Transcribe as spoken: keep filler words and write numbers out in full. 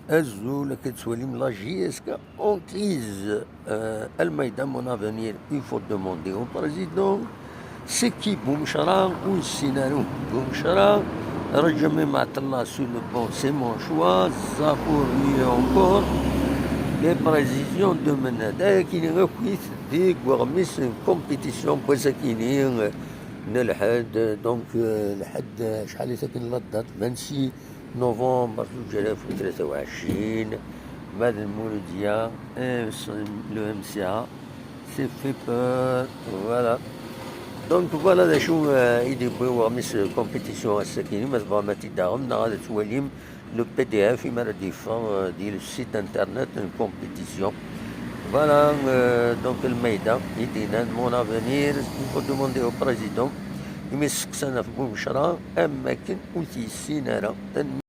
Azul, akka tettwalim la J S K en crise. Euh, Almeida, mon avenir, il faut demander au président. C'est qui Boumchara? Ur nessin ara Boumchara. Rajami Matella sur le banc, c'est mon choix. Zafour, lui encore. Les précisions de Menad. Akken akk-it deg uɣmis n compétition n wass-akini n lḥedd. Donc, euh, lḥedd, euh, acḥal i takken la date? Vingt-six novembre zuǧ alaf u tlata u ɛecrin, ma d lmuludya, eh, le M C A, c'est fait peur, voilà. Donc voilà d acu, euh, i d-yewwi uɣmis compétition ass-akini, ma tebɣam ad t-id-taɣem neɣ ad twalim le P D F imi ara d-yeffeɣ, euh, di le site internet n compétition. Voilà, euh, donc Almeida i d-yennan mon avenir, il faut demander au président, imi sseqsan ɣef Boumchara, am wakken ur t-yessin ara.